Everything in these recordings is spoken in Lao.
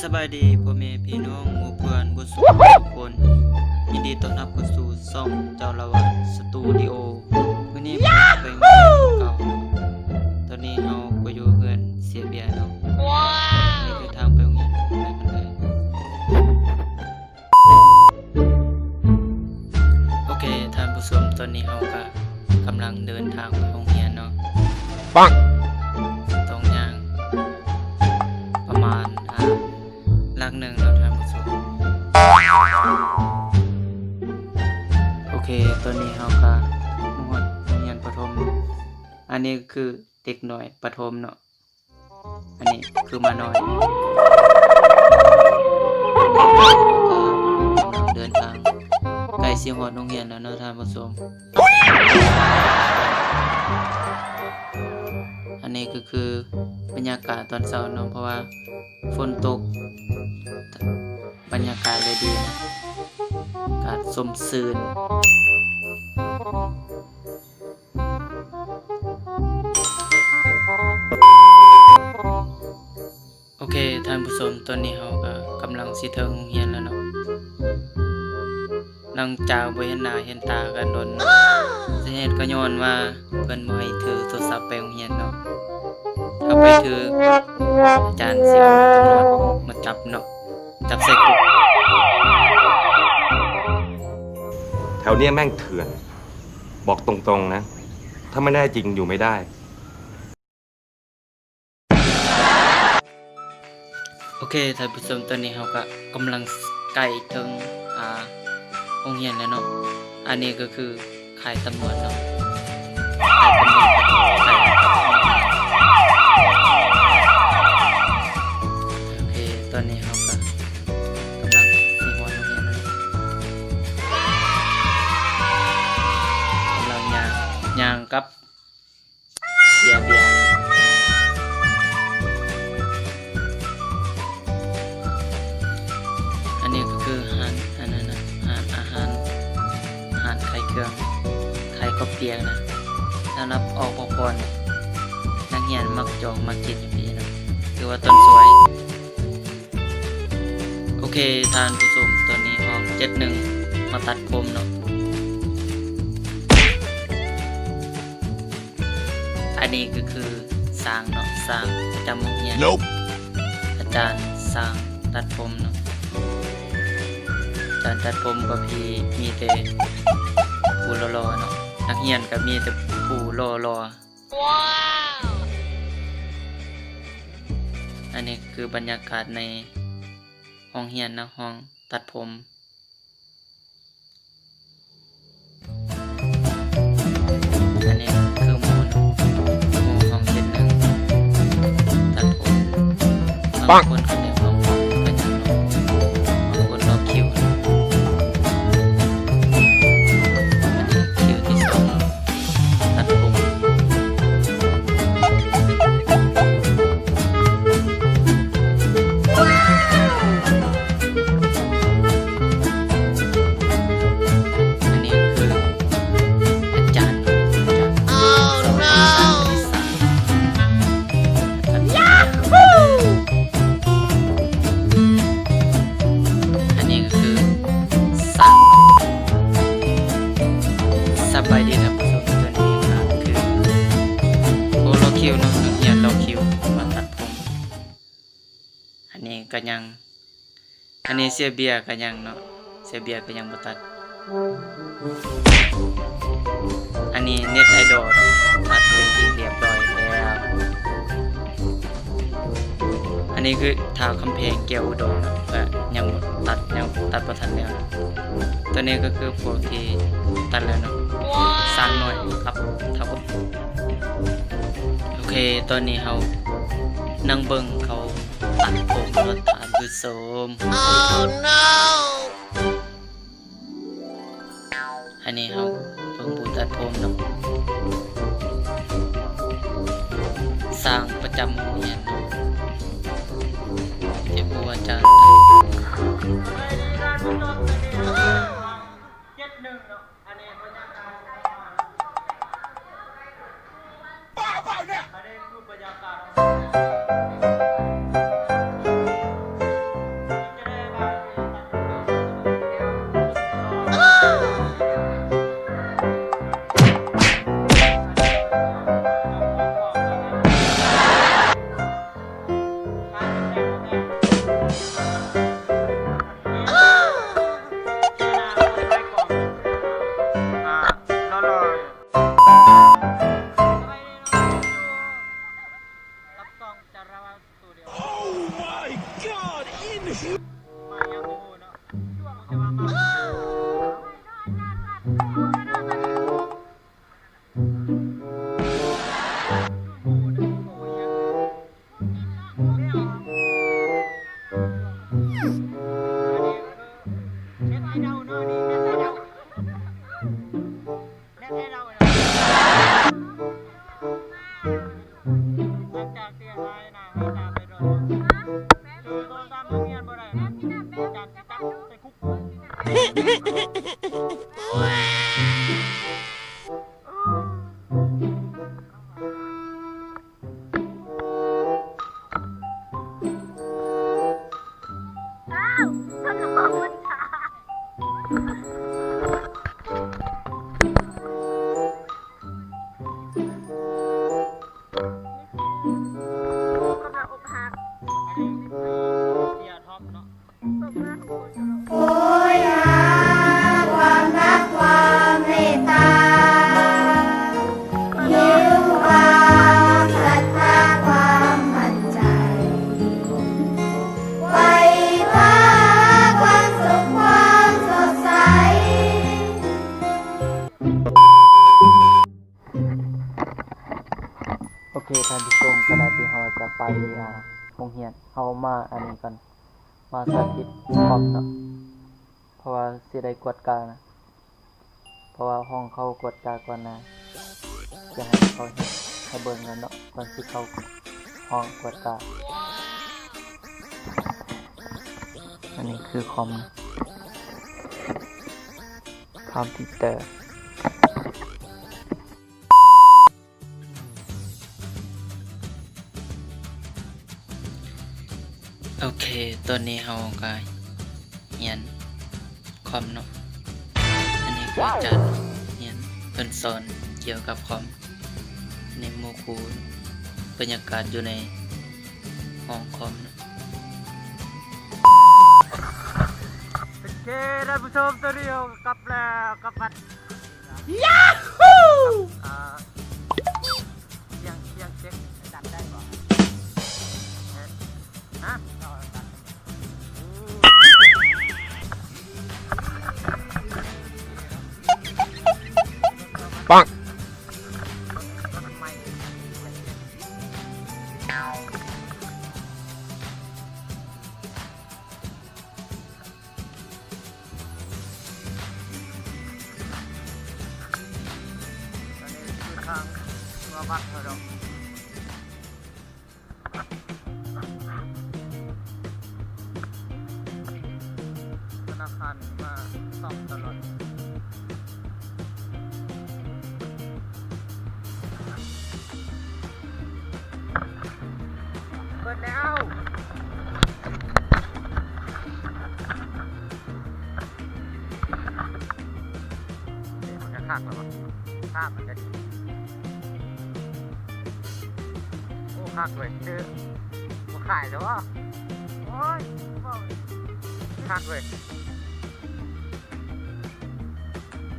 ສະບາຍດີພໍ່ແມ່ພີ່ນ້ອງໝູ່ເພື່ອນເບິດສູ່ທຸກຄົນ, ຍິນດີຕ້ອນຮັບເຂົ້າສູ່ຊ່ອງເຈົ້າລະວັນສະຕູດິໂອ. ມື້ນີ້ເປັນມື້ເກົ່າ, ຕອນນີ້ເຮົາກໍຢູ່ເຮືອນເຊຍເບຍເນາະ. ນີ້ຄືທາງໄປໂຮງຮຽນ, ໄປກັນເລີຍ. ໂອເຄ ທ່ານຜູ້ຊົມ, ຕອນນີ້ເຮົາກະກຳລັງເດີນທາງໄປໂຮງຮຽນເນາະ. ປັງ! ຕ້ອງຍ່າງປະມານ ອ່າ ຫຼັກໜຶ່ງເນາະທ່ານຜູ້ຊົມ. ໂອເຄ ຕອນນີ້ເຮົາກະມາຮອດໂຮງຮຽນປະຖົມ. ອັນນີ້ຄືເດັກນ້ອຍປະຖົມເນາະ. ອັນນີ້ຄືໝານ້ອຍ. ກຳລັງເດີນທາງ ໃກ້ຊິຮອດໂຮງຮຽນແລ້ວເນາະທ່ານຜູ້ຊົມ. ອັນນີ້ກໍຄືບັນຍາກາດຕອນເຊົ້າເນາະ, ເພາະວ່າຝົນຕົກ, ບັນຍາກາດເລີຍດີນະ, ອາກາດຊົມຊື່ນ. ໂອເຄ ທ່ານຜູ້ຊົມ, ຕອນນີ້ເຮົາກໍກຳລັງຊິເຖິງໂຮງຮຽນແລ້ວເນາະ. ຫຼັງຈາກບໍ່ເຫັນໜ້າເຫັນຕາກັນດົນເນາະ, ສາເຫດກໍຍ້ອນວ່າເພິ່ນບໍ່ໃຫ້ຖືໂທລະສັບໄປໂຮງຮຽນເນາະ. ຖ້າໄປຖື ອາຈານຊິເອົາຕຳຫຼວດມາຈັບເນາະ, ຈັບໃສ່ຄຸກ. ແຖວເນີ້ຍແມ່ງເຖື່ອນ ບອກຕົງໆນະ ຖ້າໄມ່ແນ່ຈິງຢູ່ໄມ່ໄດ້. ໂອເຄ ທ່ານຜູ້ຊົມ, ຕອນນີ້ເຮົາກະກຳລັງໃກ້ເຖິງ ອ່າ ໂຮງຮຽນແລ້ວເນາະ. ອັນນີ້ກໍຄືຄ້າຍຕຳຫຼວດເນາະ, ຄ້າຍຕຳຫຼວດ ຄ້າຍ ໂອເຄ ຕອນນີ້ເຮົາກະກຳລັງຊິຮອດໂຮງຮຽນແລ້ວ, ກຳລັງຍ່າງ ຍ່າງກັບ ເຊຍເບຍ. ອັນນີ້ກໍຄືຮ້ານ ອັນນັ້ນນະ ຮ້ານອາຫານ, ຮ້ານຂາຍເຄື່ອງ, ຂາຍເຂົ້າປຽກນະ. ສຳລັບອອກພັກຜ່ອນ, ນັກຮຽນມັກຈອງ ມັກກິນຢູ່ພີ້ເນາະ, ຖືວ່າຕອນສວຍ. ໂອເຄ ທ່ານຜູ້ຊົມ, ຕອນນີ້ຫ້ອງເຈັດໜຶ່ງມາຕັດຜົມເນາະ. ອັນນີ້ກໍຄືຊ່າງເນາະ, ຊ່າງປະຈຳໂຮງຮຽນ, ອາຈານຊ່າງຕັດຜົມເນາະ. ອາຈານຕັດຜົມກໍມີແຕ່ຜູ້ຫຼໍ່ໆເນາະ, ນັກຮຽນກໍມີແຕ່ຜູ້ຫຼໍ່ໆ. ອັນນີ້ຄືບັນຍາກາດໃນຫ້ອງຮຽນເນາະ, ຫ້ອງຕັດຜົມ. ອັນນີ້ຄືໝູ່ເນາະ, ໝູ່ຫ້ອງເຈັດໜຶ່ງຕັດຜົມ. ບາງຄົນກໍໄດ້ຂອງຂວັນໄປນຳເນາະ, ບາງຄົນລໍຄິວເນາະ. ອັນນີ້ຄິວທີສອງເນາະ. ຕັດຜົມ. ອັນນີ້ຄືອາຈານ ອາຈານສອນວິຊາຄະນິດສາດ. ອັນນີ້ກໍຄືສາມ. ສະບາຍດີທ່ານຜູ້ຊົມ, ຕອນນີ້ກໍຄື ໂອ້ ລໍຄິວເນາະ, ນັກຮຽນລໍຄິວມາຕັດຜົມ. ອັນນີ້ກໍຍັງ ອັນນີ້ເຊຍເບຍກໍຍັງເນາະ, ເຊຍເບຍກໍຍັງບໍ່ຕັດ. ອັນນີ້ເນັດໄອດອລເນາະ, ຕັດເປັນທີ່ຮຽບຮ້ອຍແລ້ວ. ອັນນີ້ຄືທ້າວຄຳແພງແກ້ວອຸດົມເນາະ, ກໍຍັງບໍ່ຕັດ, ຍັງຕັດບໍ່ທັນແລ້ວ. ຕົວນີ້ກໍຄືພວກທີ່ຕັດແລ້ວເນາະ, ຊ່າງນ້ອຍກັບທ້າວ. ໂອເຄ ຕອນນີ້ເຮົານັ່ງເບິ່ງເຂົາຕັດຜົມເນາະທ່ານຜູ້ຊົມ. ອັນນີ້ເຮົາເບິ່ງຜູ້ຕັດຜົມເນາະ, ຊ່າງປະຈຳໂຮງຮຽນເນາະ, ເປັນຜູ້ອາຈານ. ອັນນີ້ຄືບັນຍາກາດ. ເຄ ທ່ານຜູ້ຊົມ, ຂະນະທີ່ເຮົາຈະໄປ ອ່າ ໂຮງຮຽນ, ເຮົາມາອັນນີ້ກ່ອນ, ມາສາທິດຄອມເນາະ, ເພາະວ່າຊິໄດ້ກວດການະ, ເພາະວ່າຫ້ອງເຂົາກວດກາກ່ອນນະ, ຈະໃຫ້ເຂົາເຮັດໃຫ້ເບິ່ງກ່ອນເນາະ, ກ່ອນຊິເຂົ້າຫ້ອງກວດກາ. ອັນນີ້ຄືຄອມ, ຄອມພິວເຕີ. ໂອເຄ, ຕອນນີ້ເຮົາກໍຮຽນຄອມເນາະ. ອັນນີ້ຄືອາຈານຮຽນ, ເພິ່ນສອນກ່ຽວກັບຄອມ. ອັນນີ້ໝູ່ຄູ່, ບັນຍາກາດຢູ່ໃນຫ້ອງຄອມເນາະ. ໂອເຄ ທ່ານຜູ້ຊົມ, ຕອນນີ້ເຮົາກັບແລ້ວ, ກັບມາ ຢາຮູ້! ອ່າ ສຽງ ສຽງເຊັກ ດັນໄດ້ບໍ່? ຮະ? ປັງ. ອັນນີ້ຄືທາງເມືອວັດເຮົາດອກ. ທະນາຄານມາສອບຕະຫຼອດ. ເປີດແລ້ວ. ເອີ ມັນກະຄັກແລ້ວວະ, ພາບມັນກະດີ. ໂອ້ ຄັກເວີຍ, ຊື້ ບໍ່ຂາຍແລ້ວວະ. ໂອ້ຍ ຄັກເວີຍ.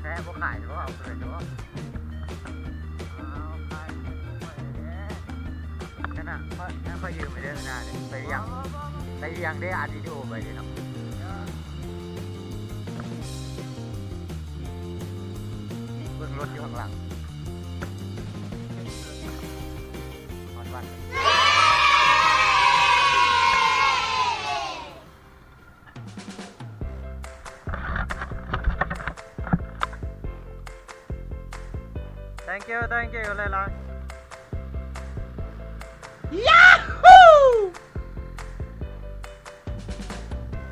ແທ້ ບໍ່ຂາຍເດີ, ເອົາຄືນເດີ. ເອົາຂາຍ ຂະໜາດຂ້ອຍ ຂ້ອຍຢືມໄປເດີ ໜ້າເດີ ໄປລ້ຽງ ໄປລ້ຽງເດີ ອັດວິດີໂອໄວ້ເດີເນາະ. ເບິ່ງລົດຢູ່ຂ້າງຫຼັງ ຮອດວັດ. Thank you, thank you ຫຼາຍໆ. ຢາຮູ້!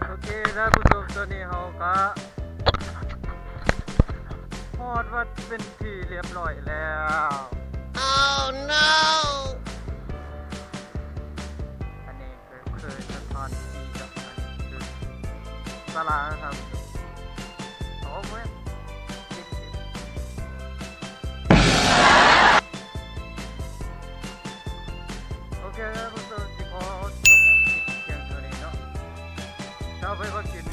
ໂອເຄ ທ່ານຜູ້ຊົມ, ຕອນນີ້ເຮົາກະຮອດວັດເປັນທີ່ລຽບຮ້ອຍແລ້ວ. Oh no! ອັນນີ້ ຄືສະຖານທີ່ກັບອັນນີ້ຄືສາລານະຄັບ. ໂອເຄ ໂອເຄ ທ່ານຜູ້ຊົມ ຊິຂໍຈົບຄລິບພຽງເທົ່ານີ້ເນາະ. ຖ້າໃຜມັກຄລິບ